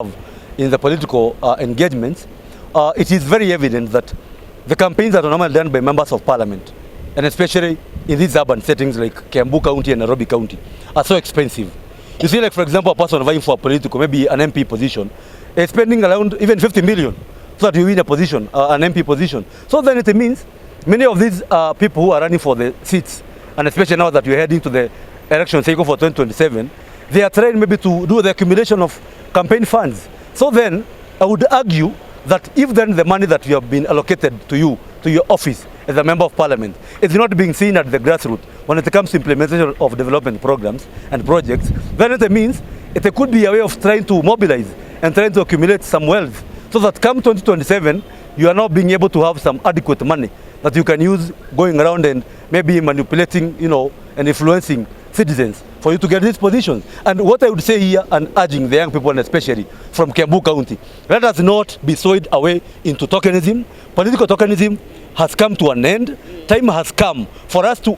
In the political engagements, it is very evident that the campaigns that are normally done by members of parliament, and especially in these urban settings like Kiambu County and Nairobi County, are so expensive. You see, like, for example, a person vying for a political, maybe an MP position, is spending around even 50 million so that you win a position, an MP position. So then it means many of these people who are running for the seats, and especially now that we're heading to the election cycle for 2027, they are trying maybe to do the accumulation of campaign funds. So then, I would argue that if then the money that you have been allocated to you, to your office as a member of parliament, is not being seen at the grassroots when it comes to implementation of development programs and projects, then it means it could be a way of trying to mobilize and trying to accumulate some wealth so that come 2027, you are now being able to have some adequate money that you can use going around and maybe manipulating and influencing citizens for you to get these positions. And what I would say here, and urging the young people, and especially from Kiambu County, let us not be swayed away into tokenism. Political tokenism has come to an end. Time has come for us to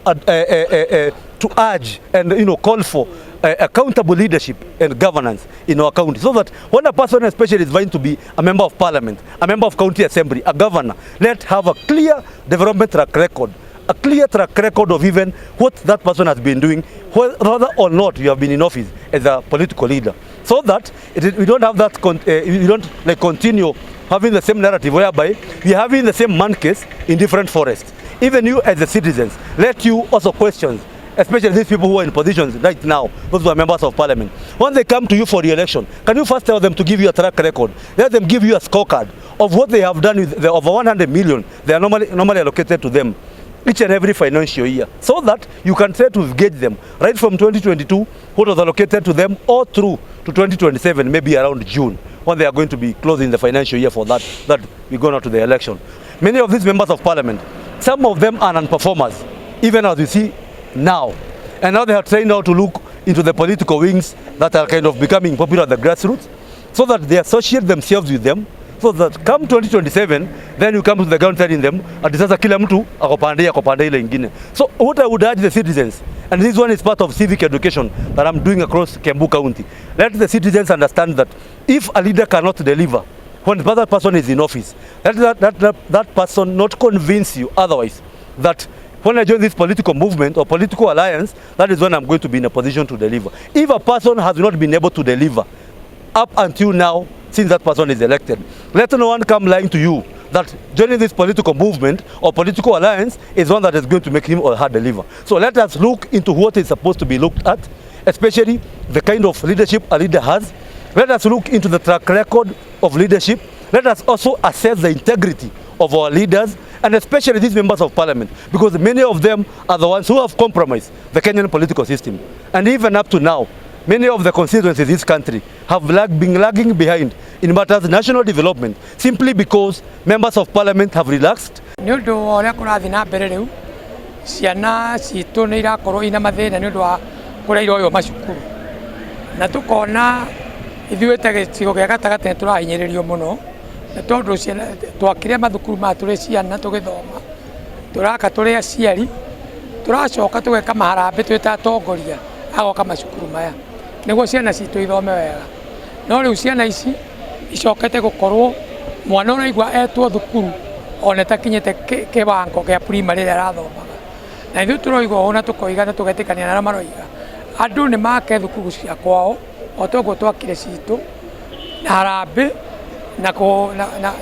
urge and call for accountable leadership and governance in our county, so that when a person especially is vying to be a member of parliament, a member of county assembly, a governor, let have a clear development track record, a clear track record of even what that person has been doing, whether or not you have been in office as a political leader, so that we don't have that, we don't like continue having the same narrative whereby we are having the same monkeys in different forests. Even you as the citizens, let you also question, especially these people who are in positions right now, those who are members of parliament. When they come to you for re-election, can you first tell them to give you a track record? Let them give you a scorecard of what they have done with the over 100 million they are normally allocated to them each and every financial year, so that you can try to gauge them right from 2022, what was allocated to them, all through to 2027, maybe around June, when they are going to be closing the financial year for that, that we go now to the election. Many of these members of parliament, some of them are non-performers, even as we see now. And now they are trying now to look into the political wings that are kind of becoming popular at the grassroots, so that they associate themselves with them, so that come 2027, then you come to the ground telling them ati sasa kila mtu ako pande ile ingine. So what I would urge the citizens, and this one is part of civic education that I'm doing across Kiambu County, let the citizens understand that if a leader cannot deliver when the other person is in office, let that person not convince you otherwise that when I join this political movement or political alliance, that is when I'm going to be in a position to deliver. If a person has not been able to deliver up until now, since that person is elected, let no one come lying to you that joining this political movement or political alliance is one that is going to make him or her deliver. So let us look into what is supposed to be looked at, especially the kind of leadership a leader has. Let us look into the track record of leadership. Let us also assess the integrity of our leaders, and especially these members of parliament, because many of them are the ones who have compromised the Kenyan political system. And even up to now, many of the constituencies in this country have been lagging behind in matters of national development simply because members of parliament have relaxed. Nĩ ũndũ wa ũrĩa kũrathiĩ na mbere rĩu, ciana citũ nĩ irakorwo ina mathĩna nĩ ũndũ wa kũrĩa iroywo macukuru, na tũkona ithuĩ ta gĩcigo gĩa gatagatĩ nĩ tũrahinyĩrĩrio mũno, nĩ tondũ ciana twakire mathukuru maya tũrĩ ciana tũgĩthoma, tũraka tũrĩ aciari, tũracoka tũgeka maharambĩ twĩ ta atongoria agoka macukuru maya nĩguo ciana citũ ithome wega. No rĩu ciana ici icokete gũkorwo mwana ũraigua etwo thukuru ona ĩtakinyĩte kĩwango kĩa primary ĩrĩa arathomaga, na ithuĩ tũroiga ũũ na tũkoiga na tũgetĩkania na arĩa maroiga andũ nĩ make thukuru cia kwao o toguo twakire citũ na harambĩ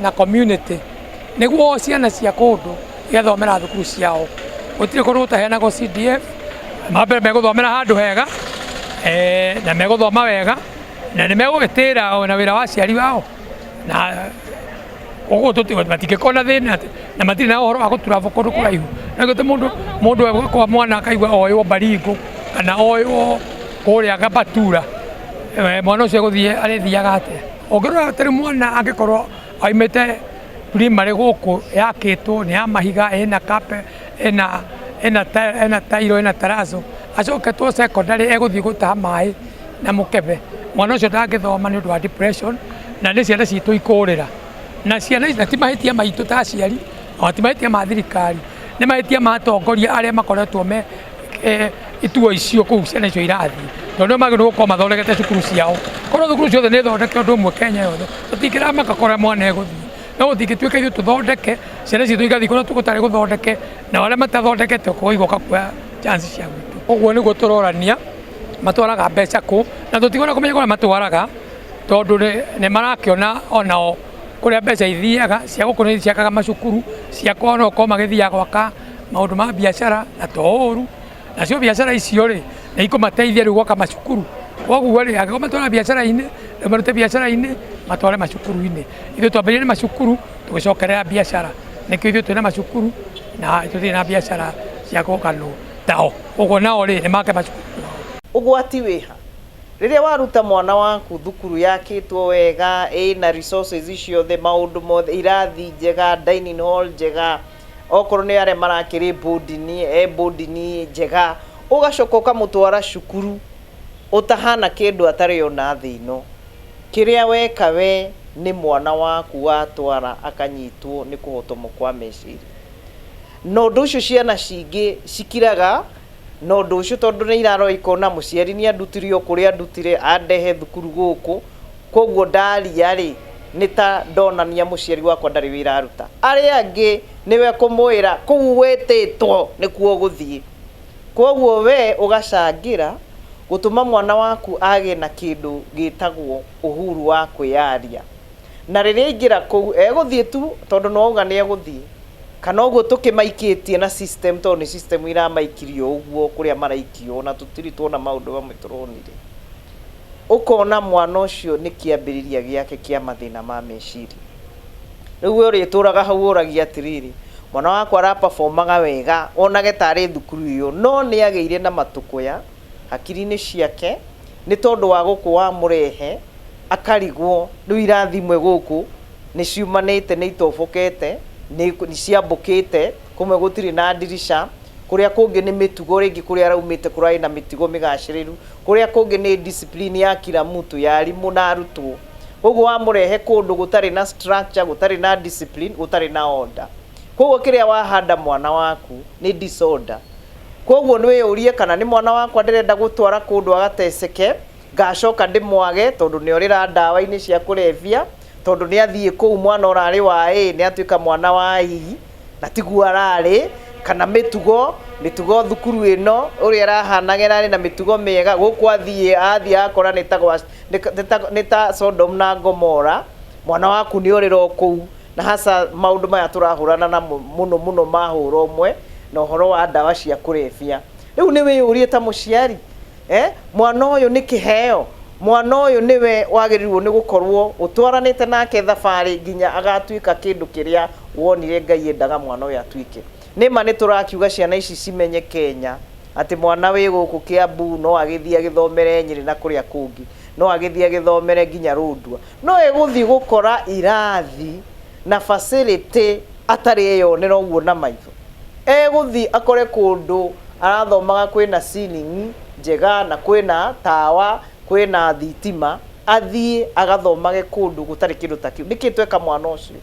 na community, nĩguo ciana cia kũndũ igathomera thukuru ciao. Gũtirĩ kũndũ gũtaheanagwo CDF. Mambere megũthomera handũ hega na megũthoma wega na nĩ megũgĩtĩra na wĩra wa aciari wao, na koguo matingĩkorwo na thĩna na matirĩ na ũhoro wa gũtravel kũndũ kũraihu, na gũtĩ mũndũ egũkorwo mwana akaigua oywo Baringo kana oywo kũrĩa Gabatura, mwana ũcio egũthiĩ arĩthiaga atĩa? Ũngĩrora tarĩu mwana angĩkorwo aumĩte primary gũkũ yakĩtwo nĩ ya mahiga, ĩna carpet, ĩna tairo, ĩna tarazo, acoketwo secondary egũthiĩ gũtaha maĩ na mũkebe, mwana ũcio ndangĩthoma nĩ ũndũ wa depression, na nĩ ciana citũ ikũrĩra na ciana ici, na ti mahĩtia maitũ ta aciari, ona ti mahĩtia ma thirikari, nĩ mahĩtia ma atongoria arĩa makoretwo me ituo icio kũu ciana icio irathiĩ, tondũ nĩo magĩrĩirwo gũkorwo mathondekete cukuru ciao. Korwo thukuru ciothe nĩ thondeke ũndũ ũmwe Kenya yothe, tũtingĩramaka kũrĩa mwana egũthiĩ. No gũtingĩtuĩka ithuĩ tũthondeke, ciana citũ igathiĩ kũrĩa gũtarĩ gũthondeke, na arĩa matathondekete ũkoiga kuoya chance cia gwitũ. Ũguo nĩguo tũrorania matwaraga mbeca kũ, na tũtigona kũmenya kũrĩa matwaraga, tondũ nĩ marakĩona onao kũrĩa mbeca ithiaga, cia gũkũ nĩ ciakaga macukuru, cia kwao no gũkorwo magĩthiaga gwaka maũndũ ma biacara na to ũru, nacio biacara icio rĩ, nĩ ikũmateithia rĩu gwaka macukuru. Koguo rĩ, angĩkorwo matwaraga biacara-inĩ, rĩu marute biacara-inĩ matware macukuru-inĩ. Ithuĩ twambĩrĩirie na macukuru tũgĩcokerera biacara, nĩkĩo ithuĩ twĩna macukuru na tũtirĩ na biacara cia kũganwo tao. Koguo nao rĩ, nĩ make macukuru kwao. Ũgwati wĩha rĩrĩa waruta mwana waku thukuru yakĩtwo wega, ĩna resources ciothe, maũndũ mothe, irathi njega, dining hall njega, okorwo nĩ arĩa marakĩrĩ boarding, e boarding njega, ũgacoka ũkamũtwara cukuru ũtahana kĩndũ atarĩ ona thĩ ĩno. Kĩrĩa weka we nĩ mwana waku watwara akanyitwo nĩ kũhotomwo kwa meciria. Na ũndũ ũcio ciana cingĩ cikiraga na ũndũ ũcio, tondũ nĩ irarora ikona mũciari nĩ andutire o kũrĩa andutire, andehe thukuru gũkũ, koguo ndaria rĩ, nĩ ta ndonania mũciari wakwa ndarĩ wĩra aruta. Arĩa angĩ nĩwe kũmwĩra kũu wĩtĩtwo nĩkuo ũgũthiĩ. Koguo we ũgacangĩra gũtũma mwana waku agĩe na kĩndũ gĩtagwo uhuru wa kwĩyaria. Na rĩrĩa aingĩra kũu egũthiĩ tu tondũ nĩ wauga nĩ egũthiĩ, kana ũguo tũkĩmaikĩtie na system, tondũ nĩ system iramaikirio ũguo kũrĩa maraikio, na tũtirĩ tuona maũndũ mamwe tũronire. Ũkona mwana ũcio nĩ kĩambĩrĩria gĩake kĩa mathĩna ma meciria. Rĩu we ũrĩtũraga hau ũragia atĩrĩrĩ, mwana wakwa araperformaga wega, onage tarĩ thukuru ĩyo, no nĩ agĩire na matũkũya hakiri-inĩ ciake nĩ tondũ wa gũkũ wamũrehe akarigwo. Rĩu irathi imwe gũkũ nĩ ciumanĩte, nĩ itobokete, nĩ ciambũkĩte, kũmwe gũtirĩ na ndirica, kũrĩa kũngĩ nĩ mĩtugo, rĩngĩ kũrĩa araumĩte kũrarĩ na mĩtugo mĩgacĩrĩru, kũrĩa kũngĩ nĩ discipline ya kila mtu, ya arimũ na arutwo. Koguo wamũrehe kũndũ gũtarĩ na structure, gũtarĩ na discipline, gũtarĩ na order. Koguo kĩrĩa wahanda mwana waku nĩ disorder. Koguo nĩ wĩyũrie kana nĩ mwana wakwa ndĩrenda gũtwara kũndũ agateceke, ngacoka ndĩmwage tondũ nĩ orĩra ndawa-inĩ cia kũrebia, tondũ nĩ athiĩ kũu mwana ũrarĩ wa A nĩ atuĩka mwana wa E na tiguo ararĩ, kana mĩtugo thukuru ĩno ũrĩa ĩrahanaga ĩrarĩ na mĩtugo mĩega, gũkũ athiĩ akora nĩ ta Sodom na Gomora, mwana waku nĩ orĩra o kũu. Na hasa maũndũ maya tũrahũrana namo mũno mũno mahũra ũmwe na ũhoro wa ndawa cia kũrebia. Rĩu nĩ wĩyũrie ta mũciari, mwana ũyũ nĩ kĩheo, mwana ũyũ nĩwe wagĩrĩirwo nĩ gũkorwo ũtwaranĩte nake thabarĩ nginya agatuĩka kĩndũ kĩrĩa wonire Ngai endaga mwana ũyũ atuĩke. Nĩma nĩ tũrakiuga ciana ici cimenye Kenya atĩ mwana wĩ gũkũ Kiambu no agĩthiĩ agĩthomere Nyĩrĩ na kũrĩa kũngĩ, no agĩthiĩ agĩthomere nginya Rũndua, no egũthiĩ gũkora irathi na facility atarĩ eyonera ũguo na maitho. Egũthiĩ akore kũndũ arathomaga kwĩna ceiling njega na kwĩna tawa, kwĩna thitima, athiĩ agathomage kũndũ gũtarĩ kĩndũ ta kĩu. Nĩkĩ tweka mwana ũcio?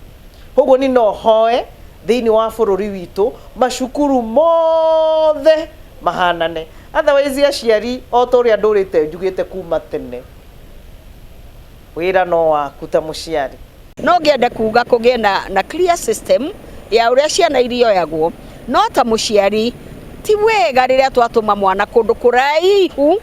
Koguo niĩ no hoe thĩinĩ wa bũrũri witũ macukuru mothe mahanane. Otherwise aciari o ta ũrĩa ndũrĩte njugĩte kuma tene, wĩra no waku ta mũciari. No ngĩende kuga kũgĩe na clear system ya ũrĩa ciana irioyagwo, no ta mũciari ti wega rĩrĩa twatũma mwana kũndũ kũraihu,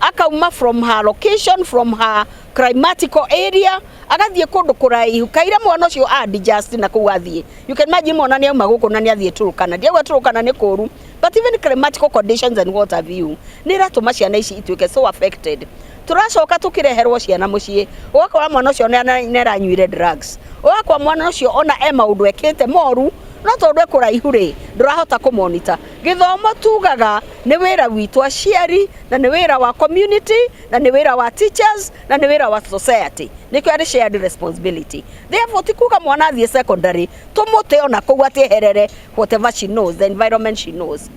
akauma from her location, from her climatical area, agathiĩ kũndũ kũraihu, kaira mwana ũcio adjust na kũu athiĩ. You can imagine mwana nĩ auma gũkũ na nĩ athiĩ Turkana. Ndiauga Turkana nĩ kũũru, but even climatical conditions and what have you nĩ iratũma ciana ici ituĩke so affected. Tũracoka tũkĩreherwo ciana mũciĩ, ũgakora mwana ũcio nĩ aranyuire drugs, ũgakora mwana ũcio ona e maũndũ ekĩte moru, no tondũ e kũraihu rĩ, ndũrahota kũmonita. Gĩthomo tugaga nĩ wĩra witũ aciari, na nĩ wĩra wa community, na nĩ wĩra wa teachers, na nĩ wĩra wa society. Nĩkĩo arĩ shared responsibility. Therefore ti kuga mwana athiĩ secondary tũmũte ona kũu atĩ eherere whatever she knows, the environment she knows.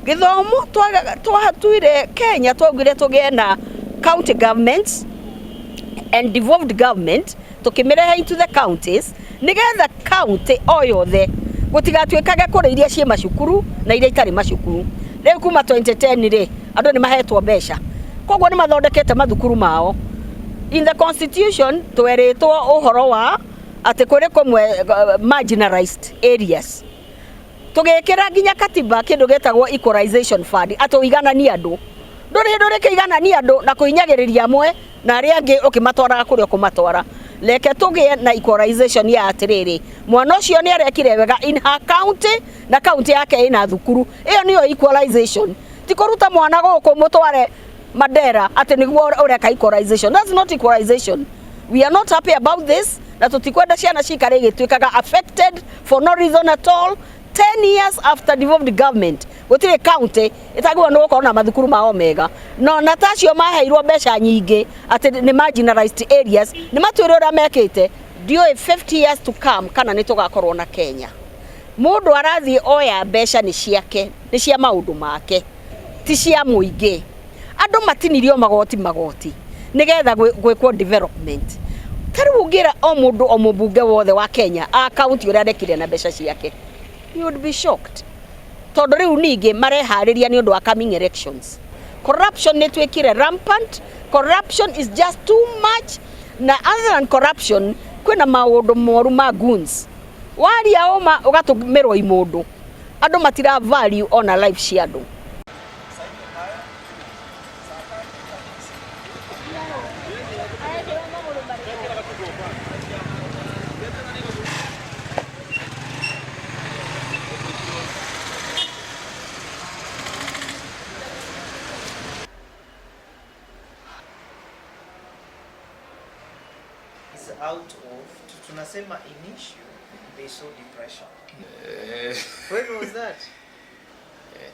Gĩthomo twatuire Kenya, twaugire tũgĩe na county governments and devolved government, tũkĩmĩrehe into the counties nĩgetha county o yothe gũtigatuĩkage kũrĩ iria ciĩ macukuru na iria itarĩ macukuru. Rĩu kuma 2010 rĩ, andũ nĩ mahetwo mbeca, koguo nĩ mathondekete mathukuru mao. In the constitution twerĩtwo ũhoro wa atĩ kũrĩ kũmwe marginalized areas, tũgĩkĩra nginya katiba kĩndũ gĩtagwo equalization fund, atĩ ũigananie andũ. Ndũrĩ hĩndĩ ũrĩkĩiganania andũ na kũhinyagĩrĩria amwe na arĩa angĩ ũkĩmatwaraga kũrĩa ũkũmatwara. Reke tũgĩe na equalization ya atĩrĩrĩ, mwana ũcio nĩ arekire wega in her county na county yake ĩna thukuru ĩyo, nĩyo equalization. Ti kũruta mwana gũkũ mũtware Mandera atĩ nĩguo ũreka equalization. That's not equalization. We are not happy about this, na tũtikwenda ciana cikare igĩtuĩkaga affected for no reason at all. 10 years after devolved government, gũtirĩ county ĩtagĩrĩirwo nĩ gũkorwo na mathukuru mao mega. No na tacio maheirwo mbeca nyingĩ atĩ nĩ marginalized areas, nĩ matwĩre ũrĩa mekĩte. Ndiũĩ 50 years to come kana nĩ tũgakorwo na Kenya. Mũndũ arathiĩ oya mbeca nĩ ciake, nĩ cia maũndũ make, ti cia mũingĩ. Andũ matinirio magoti magoti nĩgetha gwĩkwo development. Ta rĩu ũngĩra o mũndũ, o mũmbunge wothe wa Kenya a kaunti ũrĩa arekire na mbeca ciake, you would be shocked, tondũ rĩu ningĩ mareharĩria nĩ ũndũ wa coming elections. Corruption nĩ twĩkire rampant. Corruption is just too much. Na other than corruption, kwĩna maũndũ moru ma goons. Waria ũma ũgatũmĩrwo imũndũ. Andũ matira value ona life cia andũ. Is out of, tunasema initial, they saw depression. When was that?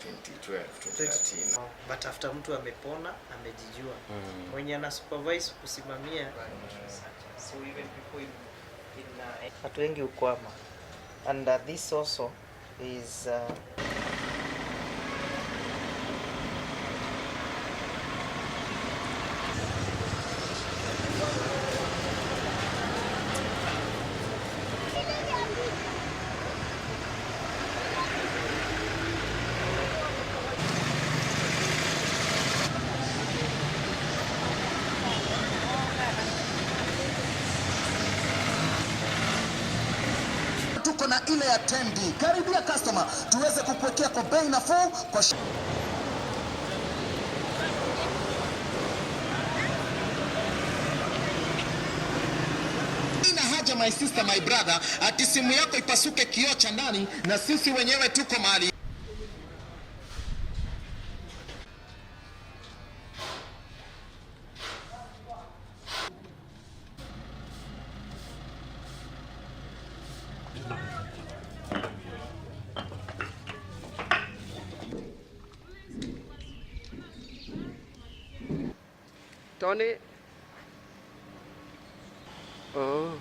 2012, 2013. Oh, but after mtu amepona, amejijua, mwenye ana supervise kusimamia. So even people in watu wengi ukwama, and this also is Tuko na ile ya 10D. Karibia customer, tuweze kukuwekea kwa bei nafuu kwa Ina haja, my sister, my brother, ati simu yako ipasuke kioo cha ndani na sisi wenyewe tuko mahali. Tony. Oh.